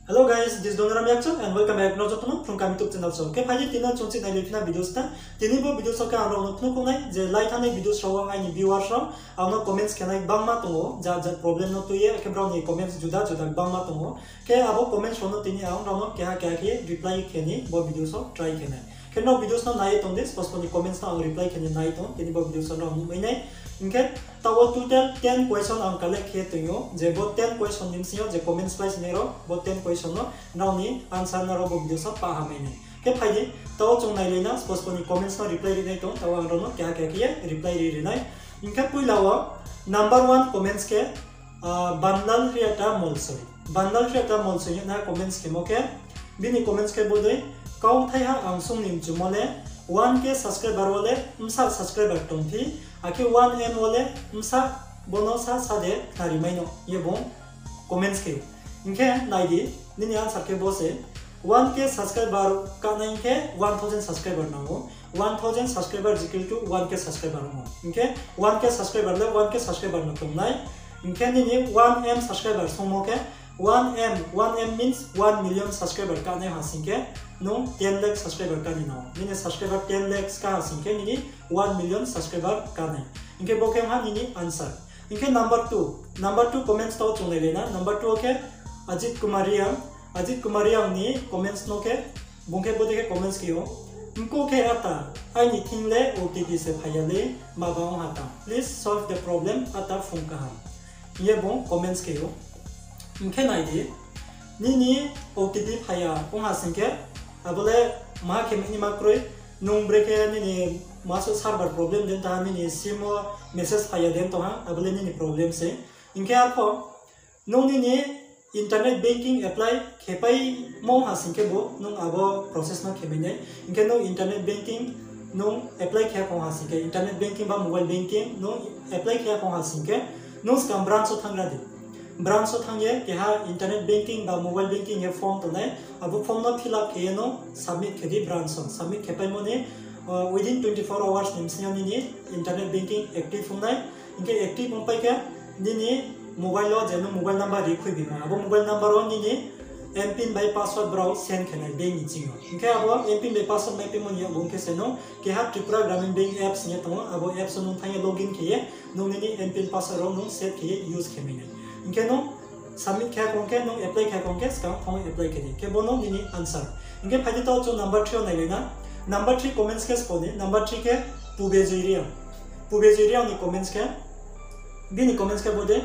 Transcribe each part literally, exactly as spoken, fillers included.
Hello guys, this is Donoram Yakchak and welcome back nrao joto no Phrung Kami YouTube channel so. Khe phai di tini chung chih nailai phi na videos ta. Tini bo videos wo khe ang nrao no phnuh khouh nai je lai thanngnai videos rao wo aini viewers rao ang no comments khe nai gbangma tong ou, jat jat problem no tui ye, khe brao ni comments juda juda gbangma tong ou. Khe abo comments rao no tini ang nrao no keha keha khe reply khe ni bo videos wo try khe nai. Khe nrao videos no nai ye tong di, spos pho ni comments no ang reply khe ni nai tong, tini bo videos wo nrao nuhmai nai. Hing khe taoh wo total ten question ang collect khe tong ou, je bo ten question ni bsing yo je comments slái sinai rao, bo ten question no nrao ni answer no rao bo videos wo pah ha mai nai. Khe phai di, taoh wo chung nailai na, spos pho ni comments no reply ri nai tong, taoh wo ang nrao no keha keha khe ye reply ri ri nai. Hing khe poila wo number one comments khe, Banlal Riata Molsoi. Banlal Riata Molsoi hing ye na comments khemo khe, bini comments khe bodei, kauthaiha ang sung ni mchumo le, one K subscriber wo le bsa subscriber tongphi, akhe one M wo le bsa, bo no sa sa de khnari mai no, ye bung comments khe. Hing khe nai di, nini answer khe bo se, one K subscriber kanai hing khe one thousand subscriber nang ou. One thousand subscriber is equal to one K subscriber ong ou. Hing khe one K subscriber le one K subscriber no tongnai. Hing khe nini one M subscriber songmo khe, one M, one M means one million subscriber kanai ha sing khe, nung ten lakh subscriber kanai nang ou. Nini subscriber ten lakhs ka ha sing khe nini one million subscriber kanai. Hing khe bo khe ha nini answer. Hing khe number two, number two comments taoh chung nailai na. Number two wo khe Ajit Kumar Reang, Ajit Kumar Reang ni comments no khe, bung khe bodei khe comments khe ou, mko khe ata, aini thing le O T P se phai ya le, maba ong ha tang. Please solve the problem, ata phung kaham. Hing ye bung comments khe ou. Hing khe nai di, nini O T P phai ya ong ha sing khe, abo le maha khe mai ni ma kroi, nung brekhe nini maha suh server problem den tong ha, nini sim wo message phai ya den tong ha, abo le nini problem se. Hing khe arpho, nung nini internet banking apply khepaimo ha sing khe bo, nung abo process no khemai nai. Hing khe nung internet banking nung apply khe ya kong ha sing khe, internet banking ba mobile banking nung apply khe ya kong ha sing khe, nung skang branch wo thanng ra di. Branch wo thanng ye keha internet banking ba mobile banking ye form tongnai, abo form no fill up khe ye nung submit khe di branch wo. Submit khepaimo ni, within twenty four hours ni bsing yo nini internet banking active ong nai. Hing khe active ongpai khe, nini mobile wo je nung mobile number ri khuibimo, abo mobile number wo nini MPIN bai password brao send khe nai bank ni ching yo. Hing khe abo MPIN bai password maipaimo ni yakgu ong khe se nung keha Tripura Gramin Bank apps hing ye tong ou, abo apps wo nung thanng ye login khe ye, nung nini MPIN password rao nung set khe ye use khe mai nai. Hing khe nung submit khe kong khe, nung apply khe kong khe, skang thanng ye apply khe di. Khe bo no nini answer. Hing khe phai di taoh chung number three wo nailai na. Number three comments khe sbo ni, number three khe Pubejoi Reang. Pubejoi Reang ni comments khe, bini comments khe bodei,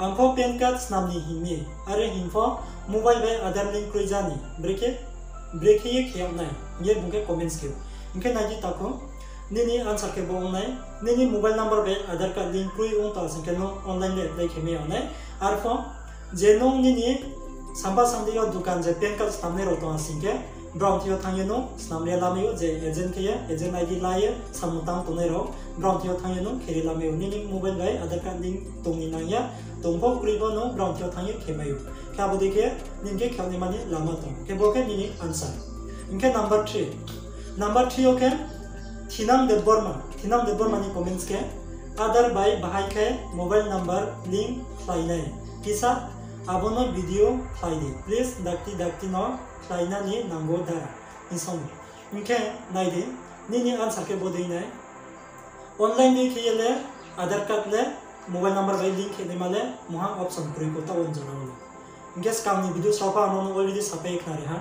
ang pho PAN card snam ni hing mi, are hing pho mobile bai Aadhaar link kroi ja ni, brekhe, brekhe ye khe yag nai, hing ye bung khe comments khe ou. Hing khe nai di takhu, nini answer khe bo ong nai, nini mobile number bai Aadhaar card link kroi ong tong ha sing khe nung online le apply khe mai ya nai. Arpho, je nung nini sampha samdi yo dukan je PAN card snamnai rao tong ha sing khe, brao thing yo thanng ye nung snam ri lamai ou, je agent khe ye, agent ID la ye samung tang tongnai rao, brao thing yo thanng ye nung khe ri lamai ou. Nini mobile bai Aadhaar card link tong ni nang ya, tong pho kroi pho nung brao thing yo thanng ye khe mai ou. Khe abo dei khe nini khe khe yag naima ni lama tong. Khe bo khe nini answer. Hing khe number three. Number three yo khe Thinang Debbarma. Thinang Debbarma ni comments khe, Aadhaar bai bahai khe mobile number link khlai nai. Kisa abo no video khlai di. Please dakti dakti no khlai na ni nango da. Hing song. Hing khe nai di, nini answer khe bodei nai. Online dei khe ye le Aadhaar card le mobile number bai link khe naima le mungha option kroi kho taoh wo jora wo le. Hing khe skang ni videos rao pho ang nrao no already sapai khnari ha.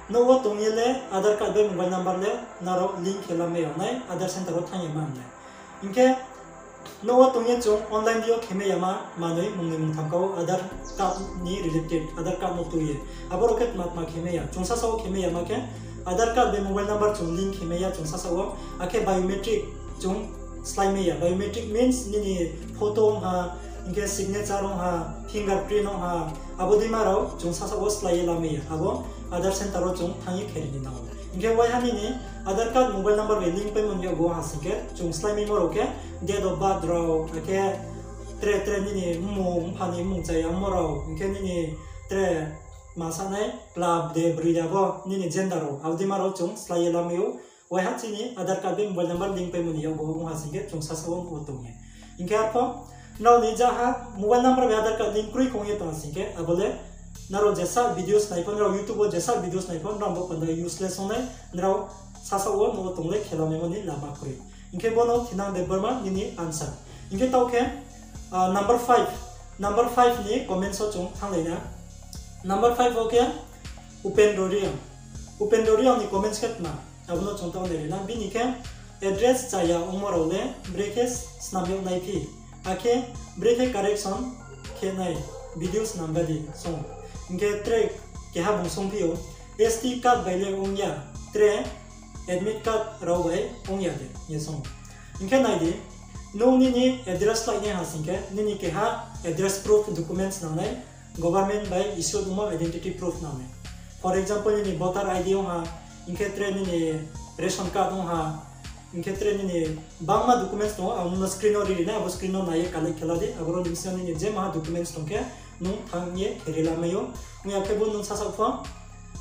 Nouh wo tong ye le Aadhaar card bai mobile number le nrao link khe lamai ya nai, Aadhaar center wo thanng ye ma nai. Hing khe nouh wo tong ye chung online dei yo khe mai yama manoi mung ni mung tham ka wo Aadhaar card ni related, Aadhaar card no tui ye. Abo rao khe tma tma khe mai ya, chung sasa wo khe mai yama khe Aadhaar card bai mobile number chung link khe mai ya chung sasa wo, akhe biometric chung slái mai ya. Biometric means nini photo ong ha, hing khe signature ong ha, fingerprint ong ha, abo deima rao chung sasa wo slái ye lamai ya. Abo Aadhaar center wo chung thanng ye khe ri ni nang ou. Hing khe waiha nini Aadhaar card mobile number bai link paimo ni yakgu ha sing khe chung slái maimo rao khe date of birth rao, akhe tre tre nini mmung, mpha ni mmung chaya ongmo rao, hing khe nini tre ma sanai, kla de broi de abo nini gender rao, abo deima rao chung slái ye lamai ou. Waiha chini Aadhaar card bai mobile number link paimo ni yakgu ong ha sing khe chung sasa wo nuh wo tong ye. Hing khe arpho, nrao ni jaha mobile number bai Aadhaar card link kroi khe ong ye tong ha sing khe, abo le Nrao jesa videos nai pho, nrao YouTube wo jesa videos nai pho, nrao bo panda useless ong nai, nrao sasaoh wo nouh wo tong le khelamaimo ni lama kroi. Hing khe bo no Thinang Debbarma nini answer. Hing khe taoh khe, number five ni comments wo chung thannglai na. Number five wo khe Upendra Reang. Upendra Reang ni comments khe tma, abo no chung taoh nai ri na. Bini khe address chaya ongmo rao le brekhe snam yag nai phi, akhe brekhe correction khe nai, video snam ba di song. Hing khe tre keha bung songphi ou, S T card bai le ong ya, tre admit card rao bai ong ya de, hing ye song. Hing khe nai di, nung nini address lainai ha sing khe, nini keha address proof documents nangnai, government bai issue ongmo identity proof nangnai. For example, nini voter I D ong ha, hing khe tre nini ration card ong ha, hing khe tre nini bangma documents tong ou, ang nung no screen no ri ri nai, abo screen no nai ye collect khe la di, aboro ni bsing yo nini je maha documents tong khe, nung thanng ye khe ri la mai ou. Ong ya khe bo nung sasaoh pho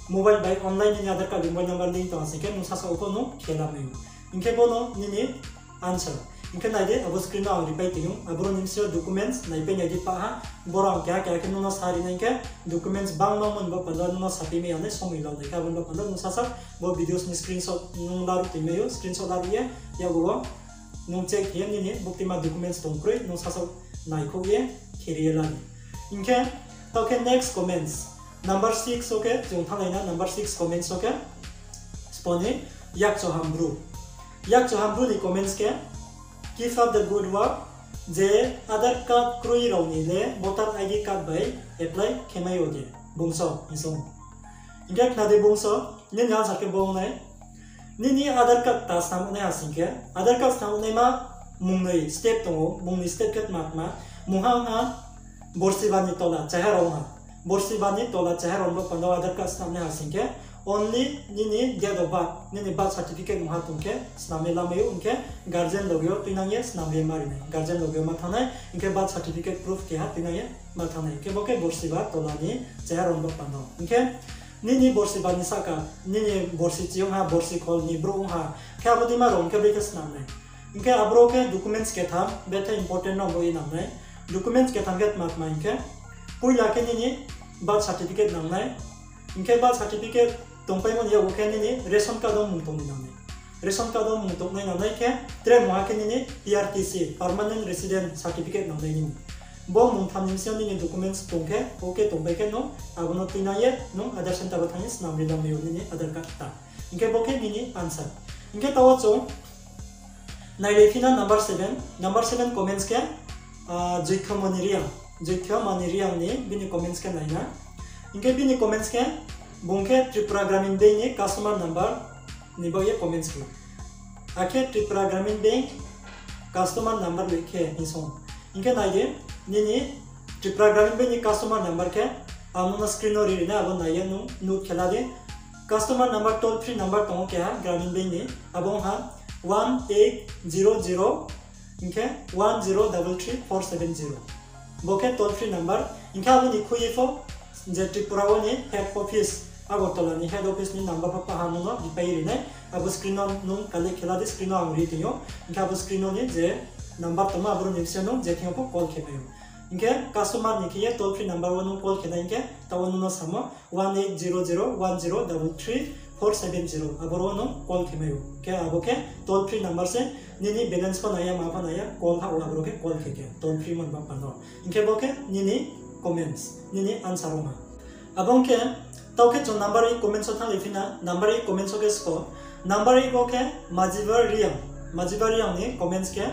mobile bai online nini Aadhaar card bai mobile number link tong ha sing khe nung sasaoh pho nung khe la mai ou. Hing khe bo no nini answer. Hing khe nai di, abo screen no ang ripai tong ou, aboro ni bsing yo documents naipai nai di pah ha. Boro ang keha keha khe nung no sa ri nai hing khe documents bangma ongmo ni baoh panda nung no saphi mai ya nai, somoi lau nai khe abo ni baoh panda nung sasaoh bo videos ni screenshot nung laruh tong mai ou, screenshot laruh ye, yakgu wo nung check khe ye nini buktima documents tong kroi nung sasaoh naikhouh ye khe ri ye la di. Hing khe taoh khe next comments, number six wo khe chung thannglai na, number six comments wo khe spo ni Yakchoham Bru. Yakchoham Bru ni comments khe, Keep up the good work, je Aadhaar card kroi rao ni le voter I D card bai apply khe mai ou de, bungso, hing song. Hing khe khna di bungso, nini answer khe bo ong nai. Nini Aadhaar card ta snam nai ha sing khe, Aadhaar card snam naima mungnoi step tong ou, bung ni step khe tma tma, mungha ong ha, borsi ba ni tola chaiha rao ong ha. Borsi ba ni tola chaiha rao ni baoh panda wo Aadhaar card snam nai ha sing khe, only nini date of birth, nini birth certificate mungha tong khe snam ye lamai ou, hing khe guardian loge wo tuinang ye snam ye ma ri nai, guardian loge wo ma thanng nai, hing khe birth certificate proof keha tuinang ye ma thanng nai, hing khe bo khe borsi ba tola ni chaiha rao ni baoh panda wo. Hing khe nini borsi ba ni sahka, nini borsi chi ong ha, borsi khol ni brouh ong ha, khe abo deima rao hing khe brekhe snam nai. Hing khe aboro khe documents ketham bethe important no bo ye nang nai. Documents ketham khe tma tma hing khe, poila khe nini birth certificate nang nai. Hing khe birth certificate tongpaimo ni yakgu khe nini ration card wo mung tong ni nang nai. Ration card wo mung tongnai nang nai khe, tre mungha khe nini P R T C, Permanent Resident Certificate nang nai nini. Bo mungtham ni bsing yo nini documents tong khe, bo khe tongpai khe nung abo no tuinang ye nung Aadhaar center wo thanng ye snam ri lamai ou nini Aadhaar card ta. Hing khe bo khe nini answer. Hing khe taoh wo chung nailaiphi na number seven comments khe, Joikhomoni Reang, Joikhomoni Reang ni bini comments khe nai na. Hing khe bini comments khe, bung khe Tripura Gramin Bank ni customer number ni baoh ye comments khe. Akhe Tripura Gramin Bank customer number loi khe hing song. Hing khe nai di, nini Tripura Gramin Bank ni customer number khe, ang nung no screen no ri ri nai, abo nai ye nung note khe la di. Customer number, toll free number tong ou keha Gramin Bank ni, abo ong ha one eight zero zero, hing khe one zero double three four seven zero. Bo khe toll free number, hing khe abo ni khui ye pho, je Tripura wo ni head office, Agartala ni head office ni number pho paha nung no ripai ri nai, abo screen no nung collect khe la di, screen no ang ri tong ou, hing khe abo screen no ni je number tongmo, aboro ni bsing yo nung je thing yo pho call khe mai ou. Hing khe customer ni khe ye toll free number wo nung call khe nai hing khe, taoh wo nung no samo one eight zero zero one zero double three four seven zero, aboro wo nung call khe mai ou. Khe abo khe toll free number se, nini balance pho nai ya, ma pho nai ya, call ha ou, aboro khe call khe khe, toll free mo ni baoh panda wo. Hing khe bo khe nini comments, nini answer ong ha. Abo ong khe, taoh khe chung number eight comments wo thannglai phi na, number eight comments wo khe spo, number eight wo khe Majibar Reang, Majibar Reang ni comments khe,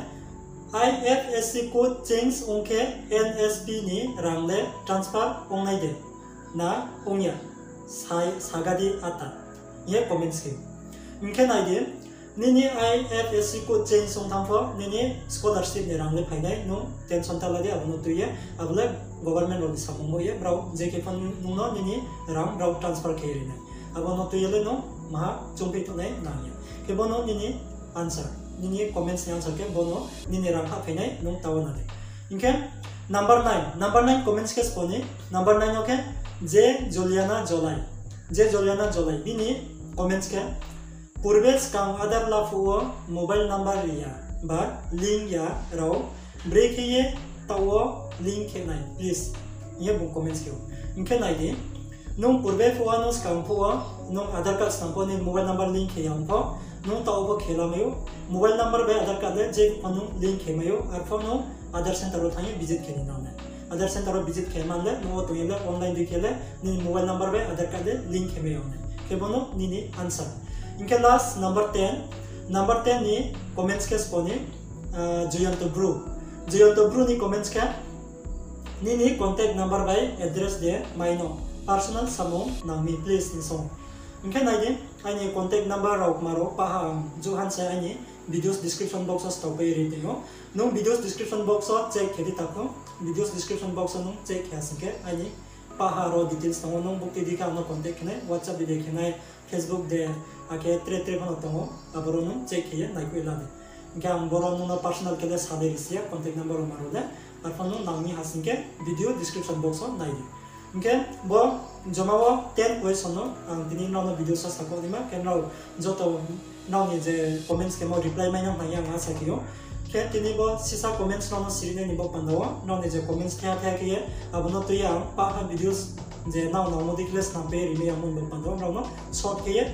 I F S C code change ong khe N S P ni rang le transfer ong nai de na ong ya, sa, saga di ata, hing ye comments khe. Hing khe nai di, nini I F S C code change ong thanng pho, nini scholarship ni rang le phai nai, nung tension ta la di, abo no tui ye, abo le government rao ni samung bo ye, brao je khe pho nung no nini rang brao transfer khe ri nai. Abo no tui ye le nung maha chungphi tongnai nang ya. Khe bo no nini answer, nini comments ni answer khe bo no nini rang hahphai nai nung taoh wo na di. Hing khe number nine comments khe spo ni, number nine wo khe J Juliana Jolai, J Juliana Jolai, bini comments khe, purbe skang Aadhaar laphuh wo mobile number ri ya ba link ya rao, brekhe ye taoh wo link khe nai please, hing ye bung comments khe ou. Hing khe nai di, nung purbe phuh wo, nung skang phuh wo, nung Aadhaar card snam pho, nini mobile number link khe ya ong pho, nung taoh wo pho khe lamai ou. Mobile number bai Aadhaar card le je pho nung link khe mai ou, arphuh nung Aadhaar center wo thanng ye visit khe ni nang nai. Aadhaar center wo visit khe man le, nung wo tong ye le, online dei khe le, nini mobile number bai Aadhaar card le link khe mai ya ong nai. Khe bo no nini answer. Hing khe last number ten, number ten ni comments khe sbo ni, Joyonto Bru. Joyonto Bru ni comments khe, nini contact number bai address de mai no, personal samung nang mi please hing song. Hing khe nai di, aini contact number rao kma rao pah ha ang juh han se aini videos description box wo stao pai ri tong ou. Nung videos description box wo check khe di takhu, videos description box wo nung check khe ha sing khe aini pah ha ro details tong ou, nung bukti di khe ang no contact khe nai, WhatsApp de khe nai, Facebook de, akhe tre tre pho no tong ou, aboro nung check khe ye naikhoi la di. Hing khe ang boro nung no personal khe le sa de ri si ya, contact number rao ma rao le, arphuh nung nang mi ha sing khe video description box wo nai di. Hing khe bo joma wo ten question no ang tini nrao no video sa sakhaoh naima, khe nrao joto nrao ni je comments khemo reply mai nang nai ye ang asa khe ou. Khe tini bo sisa comments nrao no siri nai ni bo panda wo, nrao ni je comments thaiha thaiha khe ye, abo no tui ye ang pah ha videos je nrao nangmo dei khe le snam pai ri mai ya ong ni bo panda wo, nrao no short khe ye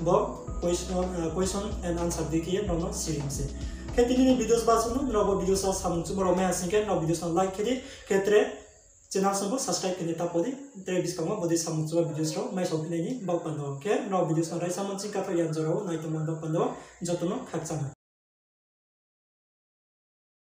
bo question and answer dei khe ye nrao no siri mi se. Khe tini ni videos ba sung no, nrao bo videos wo samung chumo rao mai ha sing khe nrao videos no like khe di, khe tre channel sung pho subscribe khe ni ta pho di, tre buskang wo bodei samung chumo videos rao mai sophi nai ni bo panda wo. Khe nrao videos no raisa mo ching kathaoh yan jora wo nai tongmo bo panda wo joto no khakchang ha.